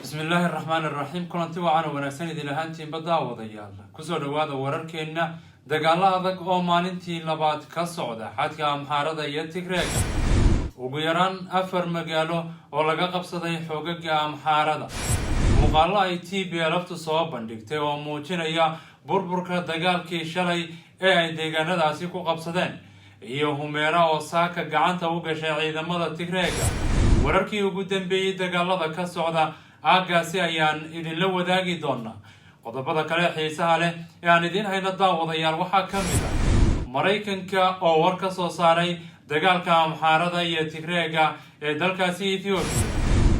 Bismillaahi araxmaan iraxiim. Kulanti wacan oo wanaagsan idin ahaantiinba, daawadayaal. Kusoo dhawaada wararkeenna. Dagaalo adag oo maalintii labaad ka socda xadka Amxaarada iyo Tigreega. Ugu yaraan afar magaalo oo laga qabsaday xoogaga Amxaarada. Muuqaalo ay TPLF-tu soo bandhigtay oo muujinaya burburka dagaalkii shalay ee ay deegaanadaasi ku qabsadeen, iyo Humeera oo saaka gacanta u gashay ciidamada Tigreega. Wararkii ugu dambeeyey dagaalada ka socda aaggaasi ayaan idinla wadaagi doonaa. Qodobada kale xiisaha leh ee aan idiin hayno, daawadayaal, waxaa ka mid ah Maraykanka oo war ka soo saaray dagaalka Amxaarada iyo Tigreega ee dalkaasi Ethoobiya,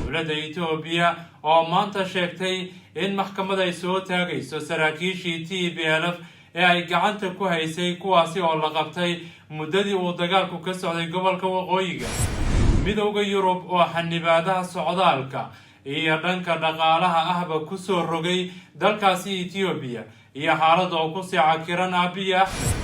dowladda Etoobiya oo maanta sheegtay in maxkamad ay soo taagayso saraakiishii TPLF ee ay gacanta ku haysay, kuwaasi oo la qabtay muddadii uu dagaalku ka socday gobolka waqooyiga, Midowda Yurub oo xanibaadaha socdaalka iyo dhanka dhaqaalaha ahba kusoo rogay dalkaasi Etoobiya, iyo xaalada oo kusii cakiran Abiy Axmed,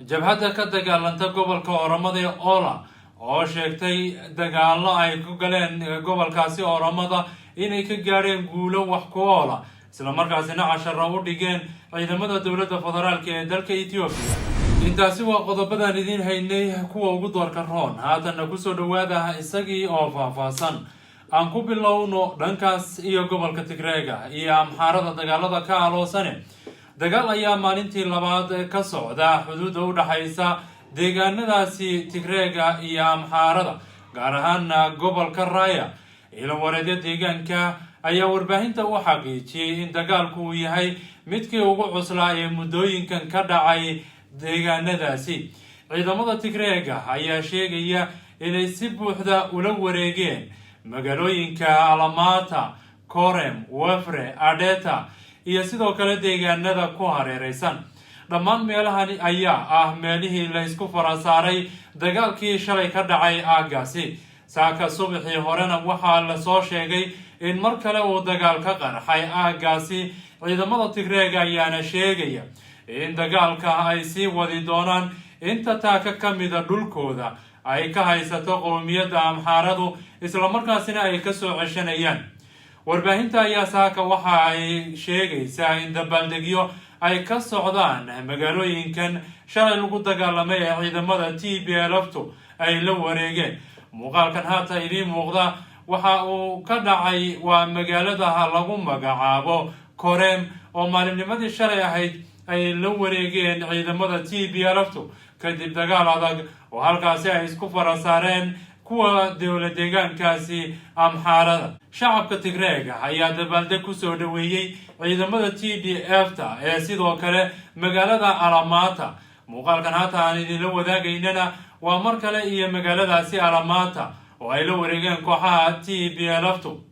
jabhadda ka dagaalanta gobolka Oromada ee OLA oo sheegtay dagaallo ay ku galeen gobolkaasi Oromada inay ka gaadheen guulo wax ku oola, islamarkaasina casharo u dhigeen ciidamada dowladda federaalka ee dalka Etoobiya. Intaasi waa qodobadan idiin haynay kuwa ugu doorka roon. Haatanna kusoo dhawaada isagii oo faahfaahsan. Aan ku bilowno dhankaas iyo gobolka Tigreega iyo Amxaarada dagaalada ka aloosane. Dagaal ayaa maalintii labaad ka socda xuduudda u dhexaysa deegaanadaasi Tigreega iyo Amxaarada, gaar ahaana gobolka Raya. Ilawareedyo deegaanka ayaa warbaahinta u xaqiijiyey in dagaalku uu yahay midkii ugu cuslaa ee muddooyinkan ka dhacay deegaanadaasi. Ciidamada Tigreega ayaa sheegaya inay si buuxda ula wareegeen magaalooyinka Alamata, Korem, Wefre, Adeta iyo sidoo kale deegaanada ku hareereysan. Dhammaan meelahani ayaa ah meelihii la isku fara saaray dagaalkii shalay ka dhacay aaggaasi. Saaka subaxii horena waxaa lasoo sheegay in mar kale uu dagaal ka qarxay aaggaasi. Ciidamada Tigreega ayaana sheegaya in dagaalka ay sii wadi doonaan inta taaka ka mida dhulkooda ay ka haysato qowmiyadda Amxaaradu, islamarkaasina ay kasoo ceshanayaan. Warbaahinta ayaa saaka waxa ay sheegaysaa in dabaaldegyo ay ka socdaan magaalooyinkan shalay lagu dagaalamay ee ciidamada TPLF-tu ay la wareegeen. Muuqaalkan haata idiin muuqda waxa uu ka dhacay waa magaalada lagu magacaabo Korem oo maalinnimadii shalay ahayd ay la wareegeen ciidamada TPLF-tu, kadib dagaal adag oo halkaasi ay isku fara saareen kuwa dowla deegaankaasi Amxaarada. Shacabka Tigreega ayaa dabaaldeg kusoo dhaweeyey ciidamada TDF ta ee sidoo kale magaalada Alamata. Muuqaalkan haata aan idinla wadaagaynana waa mar kale iyo magaaladaasi Alamata oo ay la wareegeen kooxaha TPLF-tu.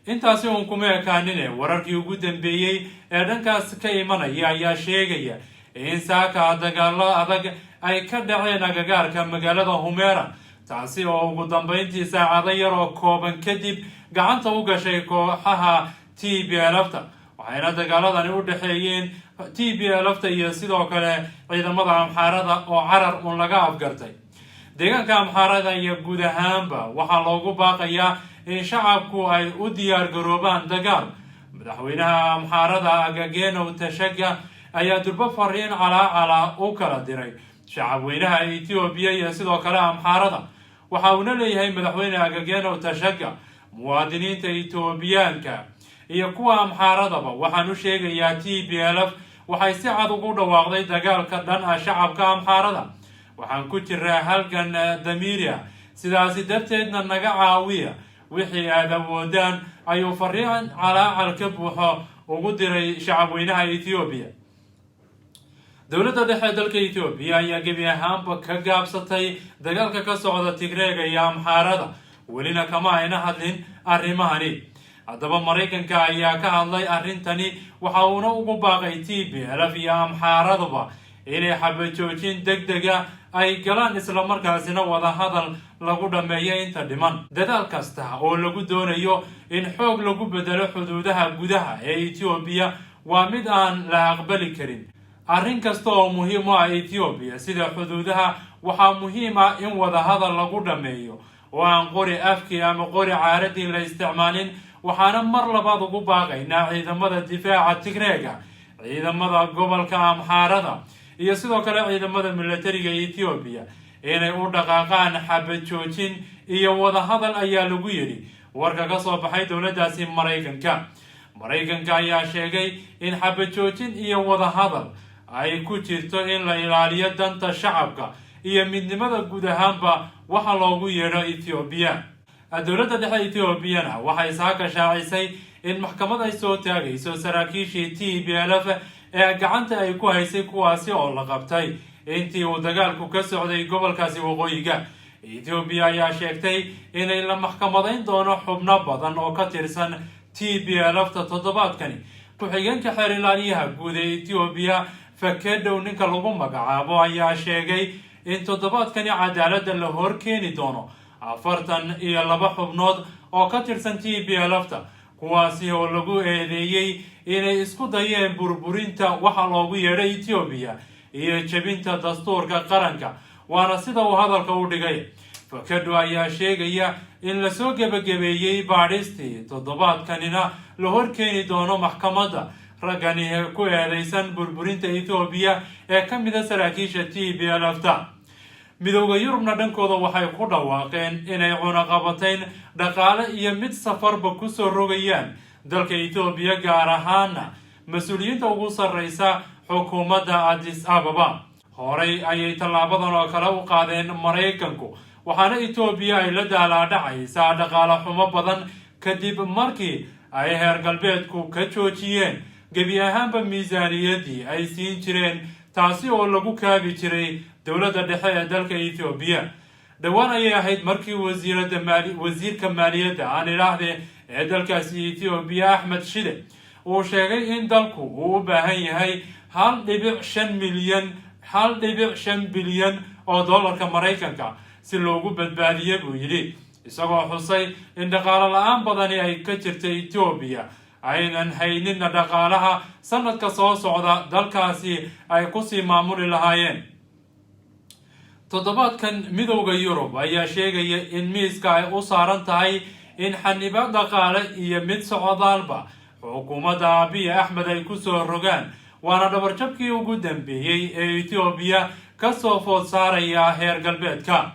Intaasi uun kuma ekaanine, wararkii ugu dambeeyey ee dhankaas ka imanaya ayaa sheegaya in saaka dagaalo adag ay ka dhaceen agagaarka magaalada Humera, taasi oo ugu dambeyntii saacado yar oo kooban kadib gacanta u gashay kooxaha TPLF-ta, waxayna dagaaladani u dhexeeyeen TPLF-ta iyo sidoo kale ciidamada Amxaarada oo carar un laga afgartay. Deegaanka Amxaarada iyo guud ahaanba waxaa loogu baaqayaa in shacabku ay u diyaar garoobaan dagaal. Madaxweynaha Amxaarada Agagenow Tashaga ayaa durbo fariin calaacala u kala diray shacabweynaha Etoobiya iyo sidoo kale Amxaarada. Waxa uuna leeyahay madaxweyne Agagenow Tashaga: "Muwaadiniinta Etoobiyaanka iyo kuwa Amxaaradaba waxaan u sheegayaa, TPLF waxay si cad ugu dhawaaqday dagaalka dhan ah shacabka Amxaarada. Waxaan ku jiraa halgan damiiri ah, sidaasi darteedna naga caawiya wixii aad awoodaan," ayuu fariin calaacal ka buuxo ugu diray shacabweynaha Ethoobiya. Dowladda dhexe dalka Etoobiya ayaa gebi ahaanba ka gaabsatay dagaalka ka socda Tigreega iyo Amxaarada, welina kama ayna hadlin arrimahani. Haddaba Maraykanka ayaa ka hadlay arrintani, waxa uuna ugu baaqay TPLF iyo Amxaaraduba inay xabajoojin deg dega ay galaan, islamarkaasina wadahadal lagu dhammeeyo inta dhiman. "Dadaal kasta oo lagu doonayo in xoog lagu bedelo xuduudaha gudaha ee Etoobiya waa mid aan la aqbali karin. Arrin kasta oo muhiim u ah Etoobiya sida xuduudaha waxaa muhiim ah in wadahadal lagu dhammeeyo oo aan qori afkii ama qori caaradii la isticmaalin." Waxaana mar labaad ugu baaqaynaa ciidamada difaaca Tigreega, ciidamada gobolka Amxaarada iyo sidoo kale ciidamada milatariga Ethoobiya inay u dhaqaaqaan xabad joojin iyo wadahadal, ayaa lagu yidhi warka ka soo baxay dowladdaasi Maraykanka. Maraykanka ayaa sheegay in xabad joojin iyo wadahadal ay ku jirto in la ilaaliyo danta shacabka iyo midnimada guud ahaanba waxa loogu yeedho Ethoobiya. Dowladda dhexe Ethoobiyana waxay saaka shaacisay in maxkamad ay soo taagayso saraakiishii TPLF ee gacanta ay ku haysay, kuwaasi oo la qabtay intii uu dagaalku ka socday gobolkaasi waqooyiga. Ethoobiya ayaa sheegtay inay la maxkamadayn doono xubno badan oo ka tirsan TPLF-ta toddobaadkani. Ku-xigeenka xeer ilaaliyaha guud ee Ethoobiya, Fakedow ninka lagu magacaabo, ayaa sheegay in toddobaadkani cadaaladda la hor keeni doono 42 xubnood oo ka tirsan TPLF-ta, kuwaasi oo lagu eedeeyey inay isku dayeen burburinta waxa loogu yeedhay Ethoobiya iyo jebinta dastuurka qaranka, waana sida uu hadalka u dhigay. Fakado ayaa sheegaya in lasoo gebagabeeyey baadhistii, toddobaadkanina la horkeeni doono maxkamadda raggani ku eedeysan burburinta Ethoobiya ee ka mida saraakiisha TPLF-ta. Midowda Yurubna dhankooda waxay ku dhawaaqeen inay cunaqabatayn dhaqaale iyo mid safarba kusoo rogayaan dalka Ethoobiya, gaar ahaana mas-uuliyiinta ugu sarreysa xukuumadda Addis Ababa. Horey ayay tallaabadan oo kale u qaadeen Maraykanku, waxaana Etoobiya ay la daalaadhacaysaa dhaqaale xumo badan kadib markii ay heer galbeedku ka joojiyeen gebi ahaanba miisaaniyaddii ay siin jireen, taasi oo lagu kaabi jiray dowladda dhexe ee dalka Ethoobiya. Dhowaan ayay ahayd markii wasiirada maali wasiirka maaliyadda aan idhaahdee ee dalkaasi Ethoobiya, Axmed Shide, uu sheegay in dalku uu u baahan yahay 1.5 milyan, 1.5 bilyan oo dollarka Maraykanka si loogu badbaadiye, buu yidhi, isagoo xusay in dhaqaalo la-aan badani ay ka jirta Etoobiya, aynan hayninna dhaqaalaha sanadka soo socda dalkaasi ay kusii maamuli lahaayeen. Toddobaadkan Midowda Yurub ayaa sheegaya in miiska ay u saaran tahay in xanibaad dhaqaale iyo mid socdaalba xukuumadda Abiy Axmed ay kusoo rogaan, waana dhabarjabkii ugu dambeeyey ee Etoobiya kasoo food saaraya heer galbeedka.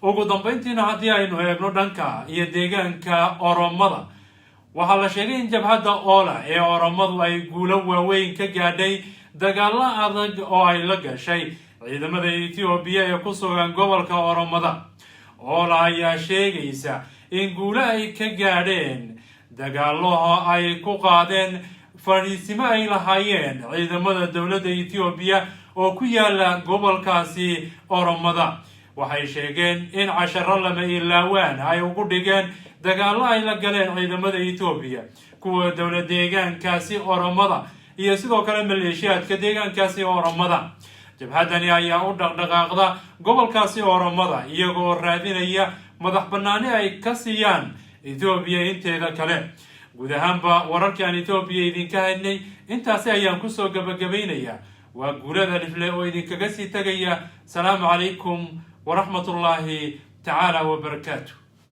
Ugu dambeyntiina, haddii aynu eegno dhanka iyo deegaanka Oromada, waxaa la sheegay in jabhadda OLA ee Oromadu ay guulo waaweyn ka gaadhay dagaalo adag oo ay la gashay ciidamada Etoobiya ee ku sugan gobolka Oromada. OLA ayaa sheegaysa in guulo ay ka gaadheen dagaalaha ay ku qaadeen fadhiisimo ay lahaayeen ciidamada dowladda Etoobiya oo ku yaala gobolkaasi Oromada. Waxay sheegeen in casharo lama ilaawaan ay ugu dhigeen dagaallo ay la galeen ciidamada Etoobiya, kuwa dowlad deegaankaasi Oromada iyo sidoo kale maleeshiyaadka deegaankaasi Oromada. Jabhaddani ayaa u dhaqdhaqaaqda gobolkaasi Oromada iyagoo raadinaya madax bannaani ay ka siiyaan Etoobiya inteeda kale. Guud ahaanba wararkii aan Etoobiya idinka haynay intaasi ayaan kusoo gabagabaynayaa. Waa Guulada Lifle oo idinkaga sii tegaya. Salaamu calaykum waraxmatullaahi tacaala wabarakaatu.